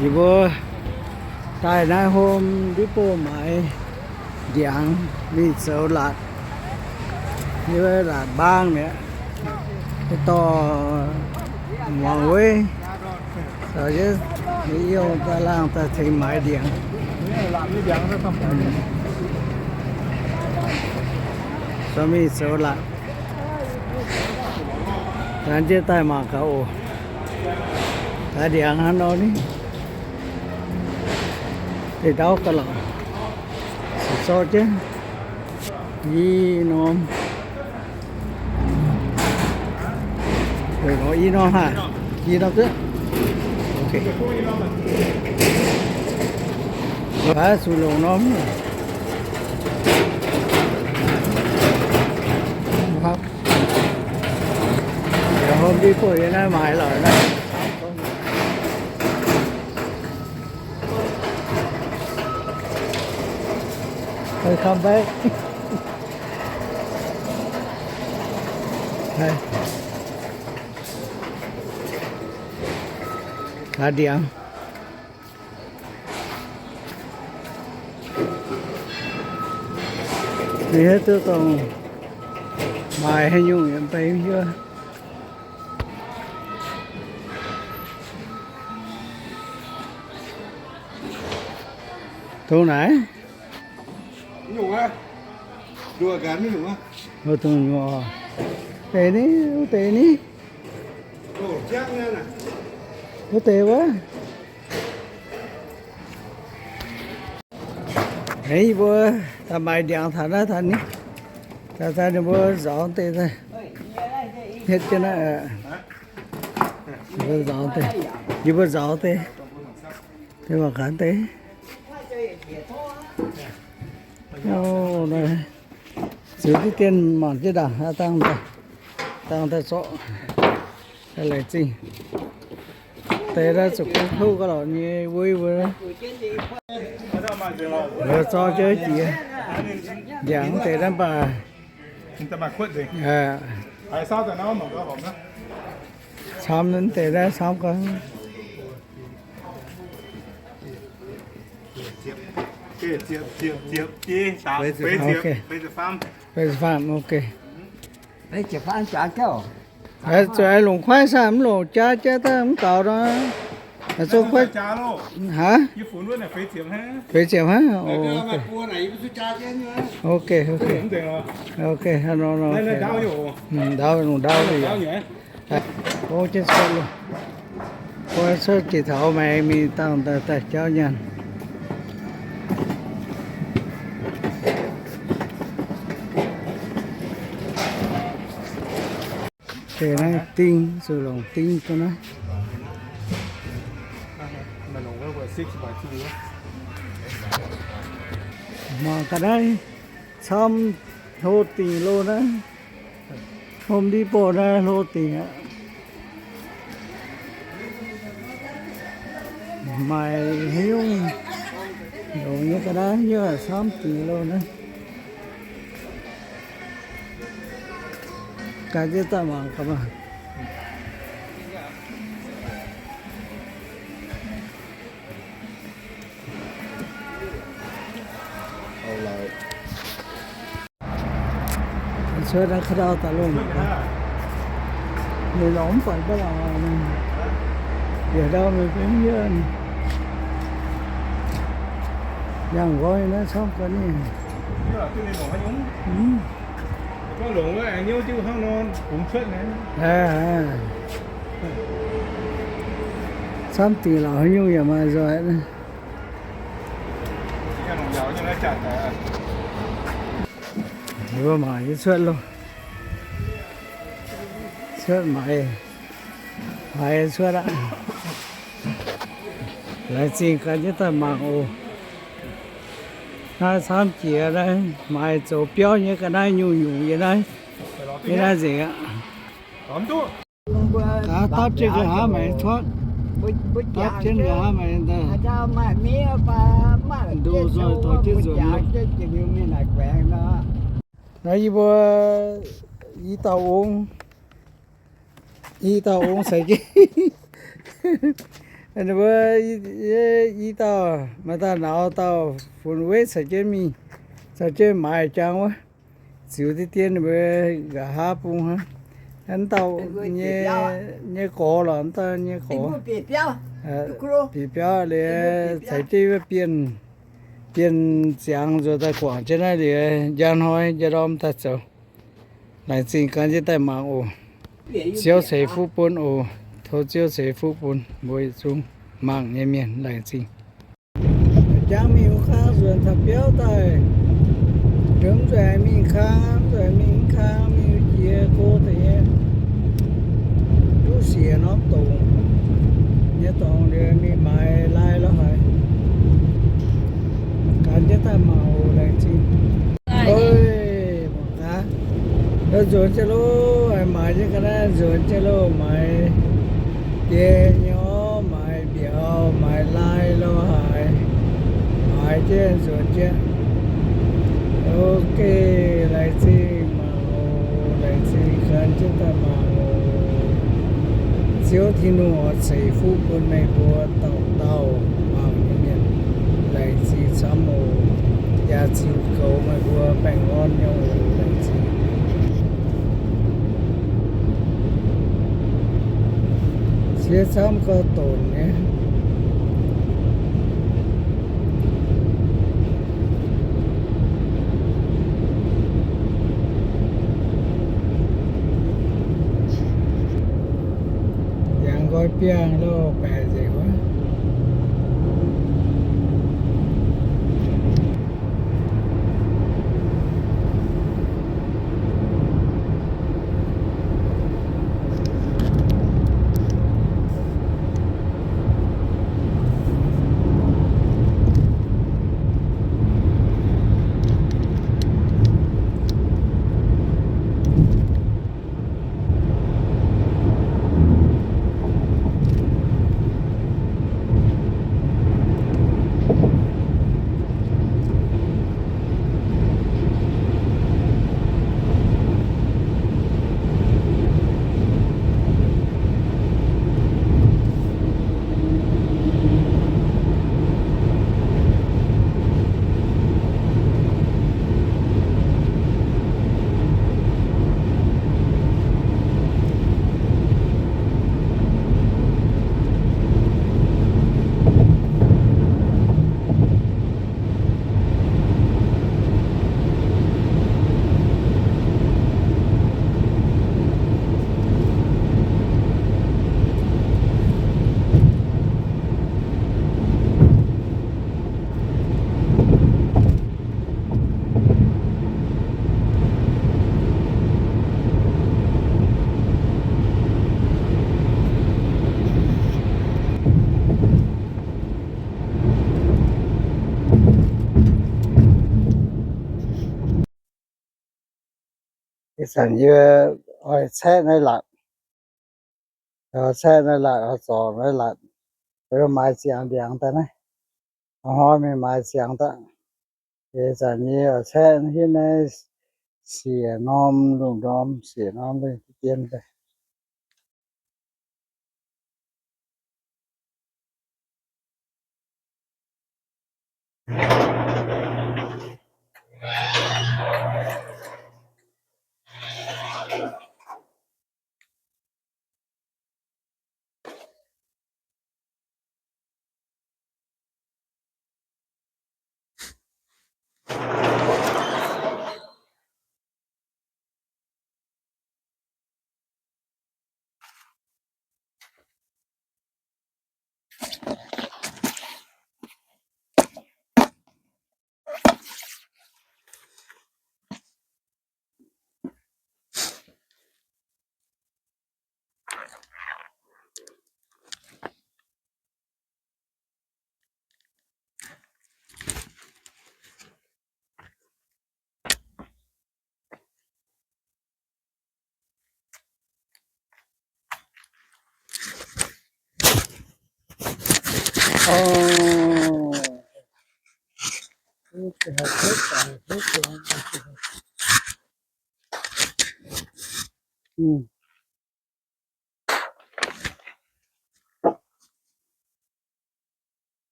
Yie mbuo daaih naaiv Home Depot maaiz ndiangx mingh zoux laatc. Yie mbuo laatc mbaang mi'aqv, dorh muangx weiv, caux jienv yie daaih laangh daaih tengx maaiz ndiangx. Mingh zoux laatc, gan jienv daaih mangc gaax oc. Gaax ndiangx hnangv nor ni, deix ndauv ga'lauc, zorqv jienv i norm. I norm haih, i norm duqv. Baav zuqc longc norm. Home Depot yiem naaiv maaiz lorqc naaiv. Come back. Gaax ndiangx. Ninh hiuv duqv dongh maaiz haaix nyungc yiem beng hiuv. Dongh naaic? Wuov dongh nyuoqc. Deix ni, wuov deix ni. Wuov deix wuov. Yie mbuo daaih maaiz ndiangx taux naaiv taux ni. Daaih, daaih ninh mbuo nzaaux deix daaih. Hietv jienv naaiv, yie mbuo nzaaux deix, yie mbuo nzaaux deix, deix mangc gaax deix. Ziux diqv dien mangc jienv ndaangc, dangh daaih, dangh daaih zorqv, laengz zingh. Deix naaiv zuqc kuv hluv gauh lorqc nyei wuov wuov. Zorqv jienv jiex ndiangx deix naaiv mv baac camv deix naaiv camv gau. Feix ziepc faam, ok. Zuqc longc kuaaiv saah, mv longc jaa jienv daaih mv daux nor. Aa, feix ziepc hnangv. Ok, ok, ok, ndau, longc ndau. Gong jienv cuotv loh. Gong cuotv jiex taux maengx mingh dangh daaih jauv nyaanh. Deix naaiv ding, zuqc longc ding duqv naaiv. Mangc ga'naaiv camv hlo dingc loh naaiv. Home Depot naaiv hlo dingc aqv. Maaic haaix nyungc longx nyei ga'naaiv yie camv dingc loh naaiv. Gan jienv daaih mangc gaax maah. Cuotv naaiv ka'ndau daaih lungh, ninh lorz mv buatc mv baac lorz, bieqc ndau mingh benx yienh. Yangh nqoi naaiv camv ga'naaiv. Camv dingc lorqc, haaix nyungc yaac maaih nzoih. Mbuo mangc yie cuotv loh. Cuotv maaiz, maaiz cuotv aqv. Laengz zingh gan jienv daaih mangc oc. Naaiv camv jiex naaiv, maaiz zoux biauv nyei ga'naaiv nyungc-nyungc yiem naaiv, yiem naaiv nzengc aqv. Gaax dapv jienv nqa'haav maengx cuotv, dapv jienv nqa'haav maengx daaih, ndoh nzoih dorh jienv nzuonx. Naaiv yie mbuo i dauh ong, i dauh ong caux jienv Ninh mbuo i dauh maaih dauh nauz dauh funx weiv caux jienv mingh, caux jienv maaiz jangx wuov. Ziux deix dien ninh mbuo nqa'haav bung hnangv. Wuov dauh nyei gorx lorqc, wuov dauh nyei gorx. Bieqc biauv liuz caux jienv wuov bienh, bienh ziangx nzuonx daaih guangc jienv naaiv liuz, njang hnoi njang ndorm daaih zoux. Laengz zingh gan jienv daaih mangc oc. Ziouv ceix fuqv bun oc. Tov Ziouv ceix fuqv bun mbuo yietc zungv mangc nyei mienh. Laengz zingh. Jangv mingh wuov kang nzuonx taux biauv daaih, mv nzuonx mingh kang, mv nzuonx mingh kang, mingh jiex go deix nyei, duqv siec norm dongc nyei dorngx liuz mingh maaiz lai lorz haaix. Gan jienv daaih mangc oc. Laengz zingh. Mangc gaax, nzuonx jienv loh, maaiz jienv ga'naaiv nzuonx jienv loh, maaiz jiex nyei orv, maaiz mbiauz, maaiz lai lorz haaix, maaiz jienv nzuonx jienv. Ok, laengz zingh mangc oc. Laengz zingh gan jienv daaih mangc oc. Ziouv Tin-Hungh oix ceix fuqv bun meih mbuo dauh dauh mangc nyei mienh. Laengz zingh camv oc. Yaac ziux goux meih mbuo baengh orn nyei oc. Laengz zingh. Siev camv gauh donc nyei. Yangh nqoi biangh loh, baeqc nzengc wuov. Ih zanc yie oix caeqv naaiv latc, caeqv naaiv latc, oix zorc naaiv latc, maaiz ziangx ndiangx daaih naaiv, hnoi mingh maaiz ziangx daaih. Ih zanc yie oix caeqv hiuv naaiv siec norm lungh ndorm, siec norm lungh dien daaih.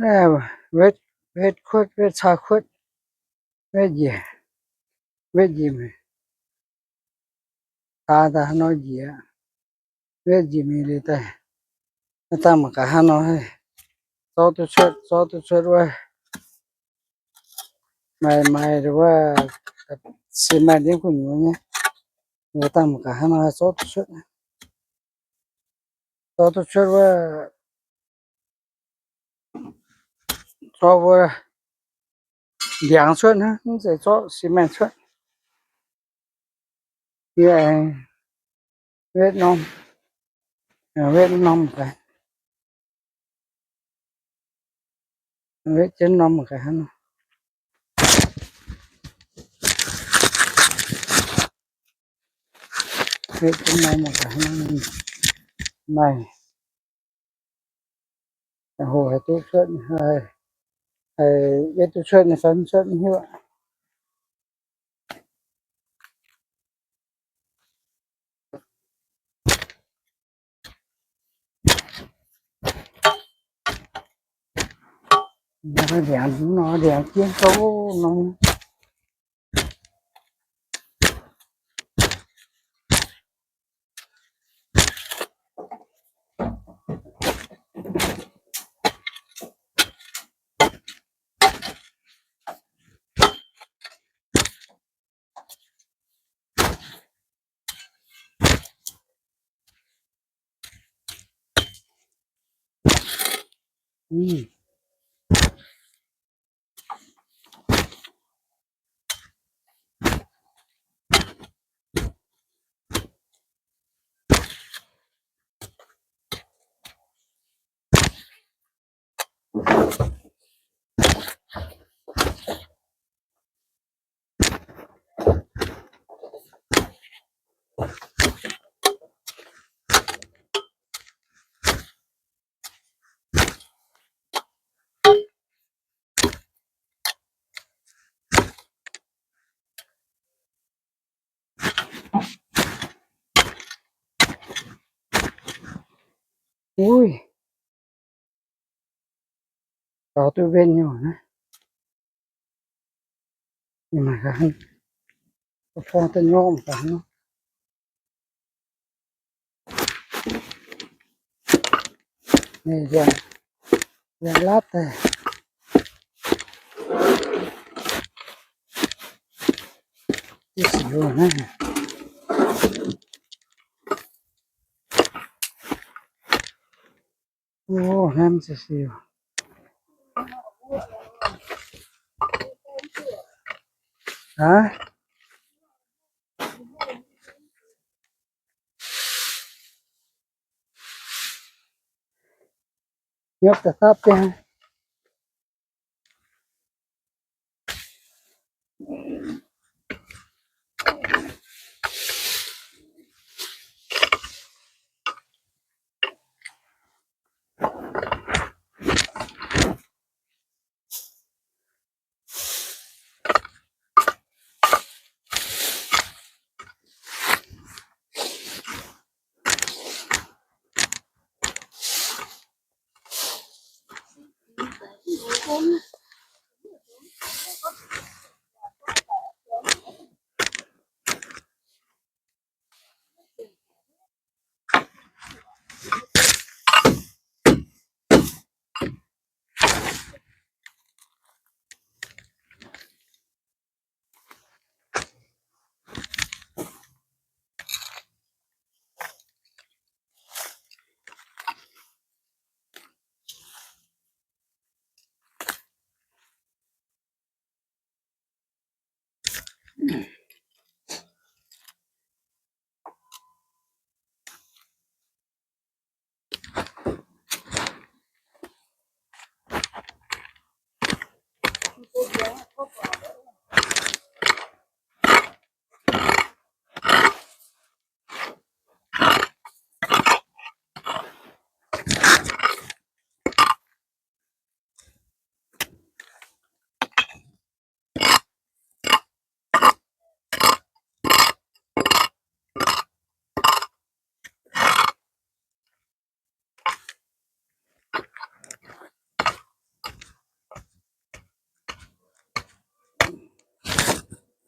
Naaiv wetv, wetv kuotv, wetv caa kuotv, wetv njiec, wetv njiec mingh. Taa daaih haaix nor njiec, wetv njiec mingh liuz daaih, dangh mangc gaax hnangv nor, zorqv duqv cuotv, zorqv duqv cuotv wuov, maaih, maaih wuov, se maaih ndiemv gu'nyuoz nyei, dangh mangc gaax hnangv nor zorqv duqv cuotv, zorqv duqv cuotv wuov, zorqv wuov ndiangx cuotv hnangv, mv zeiz zorqv se maaih cuotv. Yie aengx wetv norm, wetv norm gaax, wetv jienv norm gaax hnangv nor. Wetv jienv norm gaax hnangv nor. Maaih, hoc haih duqv cuotv, haih wetv duqv cuotv nyei fai mv cuotv mv hiuv. Ndiangx nor, ndiangx jienv gouv nor. Uih, gaux duqv mbenc nyei naaiv. Mangc gaax, forng daaih nyorqv mangc gaax nor. Ninh yangh, yangh laatv daaih. Div siux naaiv. O, hnamv ziouc siux. Aav, nyopv daaih dapv biaa.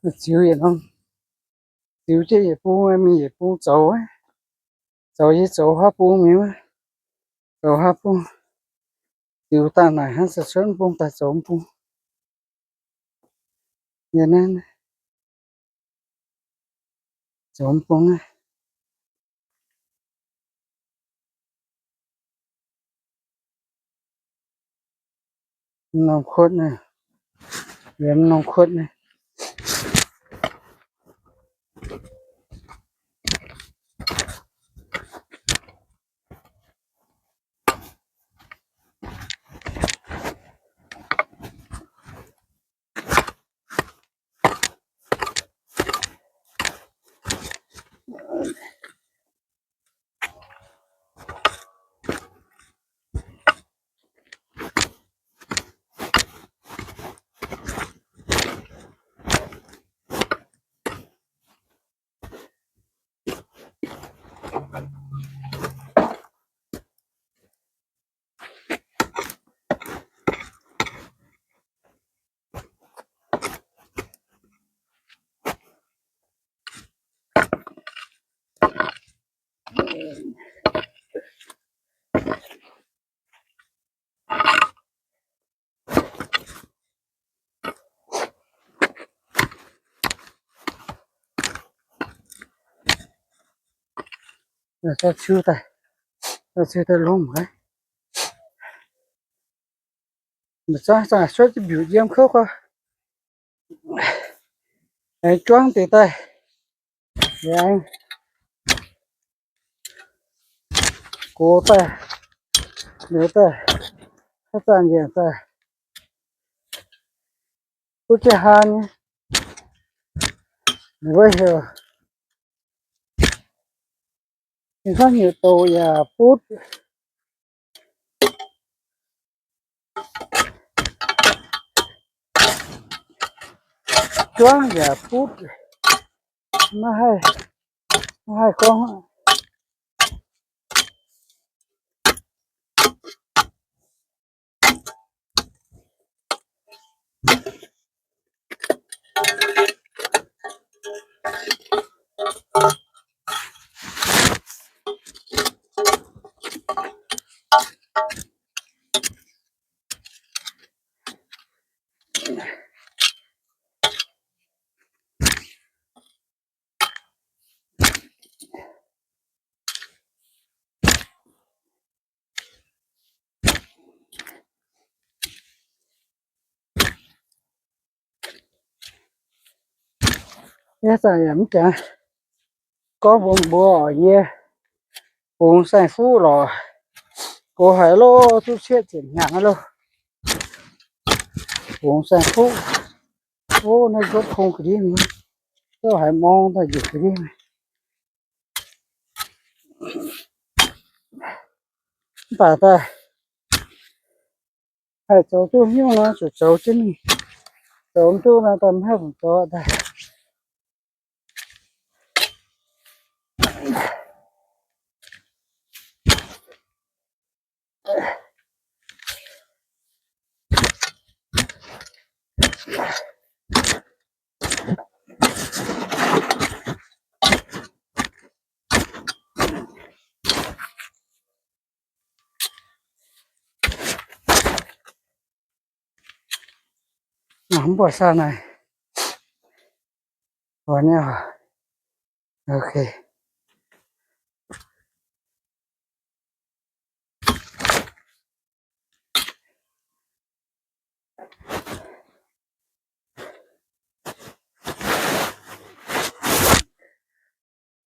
Ziux yietc norm, ziux jienv yietc bung, mingh yietc bung zoux. Zoux yie zoux haav bung mingh, zoux haav bung. Ziux daaih naaic hnangv, zoux cuotv bung daaih zoux bung. Yie naaiv zoux bung naaiv. Norm kuotv naaiv, norm kuotv naaiv. Daaih, daaih longc haic. Mv baac zaangc suotv jienv mbiungc yiem kouv gorx. Aengx juangv deix daaih, aengx gox daaih, liuz daaih, haaix zanc njiec daaih, butv jienv haan nyei, ninh mbuo heuc, ninh hnangv heuc douc yaac butv. Juangv yaac butv. Maiv haih, maiv haih gorngv. Yie zanc yaac mv jangx gorngv mbuox mbuo oc, yie bungx saeng-fuqv lorqc. Gox haic loh, duqv cietv ziepc hnyangx loh. Bungx saeng-fuqv. Ov, naaiv nzuonx kong ga'ndiev, zorqv haaix morng daaih njiec ga'ndiev. Mv baac daaih haih zoux duqv hnyouv nor, zuqc zoux jienv mingh. Zoux mv duqv nor, daaih mv haih fungc zoux daaih. Mv buatc saah naaic. Ok.